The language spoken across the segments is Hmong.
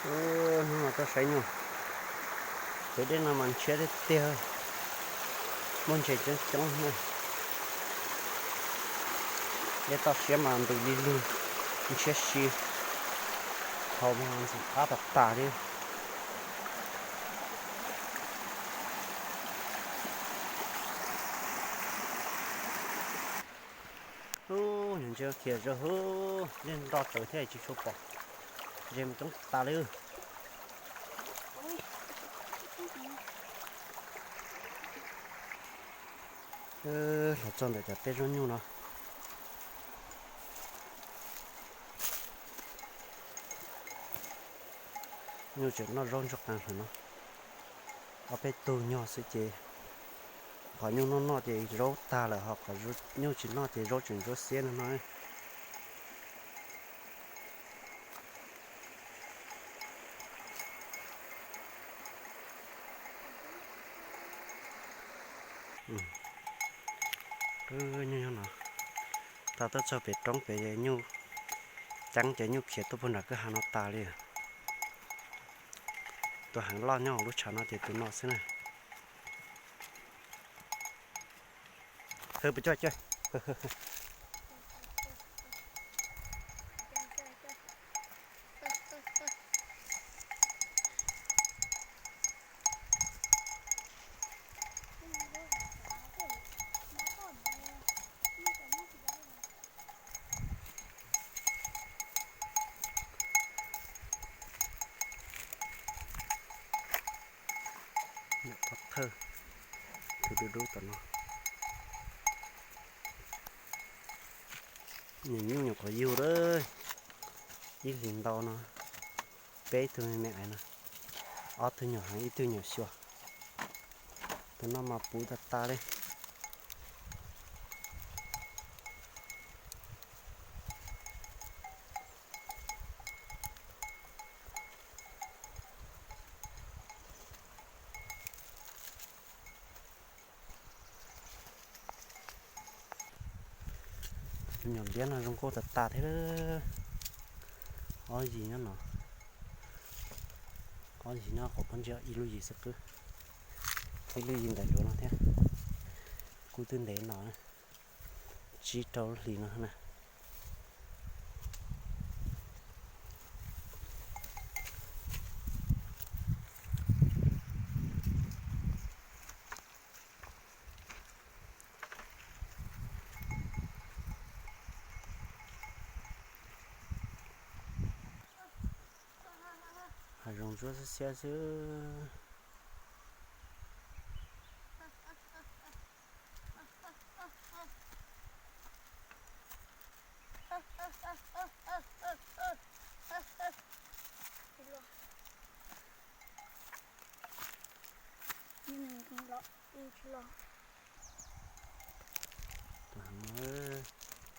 Hnub no tuaj saib nyuj, ces dej no mas ntshiab tiag tiag, muaj ntses coob coob na. Dej toj siab mas ntws li lug, ntshiab si, hauv mas ntxim qab tas tas li. Ub, nws ntsia khiav zog hub, dej nto tawv thiab tsis tshua pom, ntses mas coob tas li. Los txog ntawm cov teb zaub nyuj no, nyuj tseem noj zaub ntsuag qees hlo no. Ob peb tug nyuj xwb ces qhov nyuj noj noj ces zaub tag lawm, ho qhov nyuj tsis noj ces zaub tseem ntsuab xiab no no. Nyuj nyob no, tag tuaj txog pem roob pem nyuj ceeb ces nyuj khiav tuaj puag nram kwj ha no tas li. Tus heev loj nyob hauv lub tshav no ces tus no xwb na. Hwb, pes coj coj. Nyuam qhuav thawj, tus dub dub tom no. Nyuam nyuj nyuam qhuav yug lawm, ib hlis ntau no, peb tug me me aiv no, ob tug nyuam heev ib tug nyuam xyuas. Tus no mas puv tas tas li. Tus nyuam npiab no zoo nkauj tas tas thiab. Ob yig nyob no, ob yig nyob qhov pob ntseg, ib lub yig xwb qwb, ib lub yig ntawm hluav no thiab. Kuj twb ntev no, tsib rau lub hlis no na. Hav zoov ntsuab xiab xiab xwb.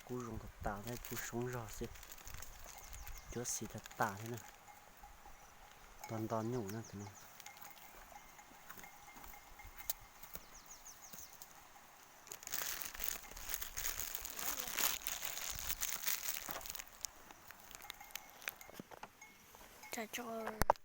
Kub zoo tas tas thiab, kub soob zog xwb, cuab xis tas tas thiab na, nto nto nyuj na tus no. Tso tso.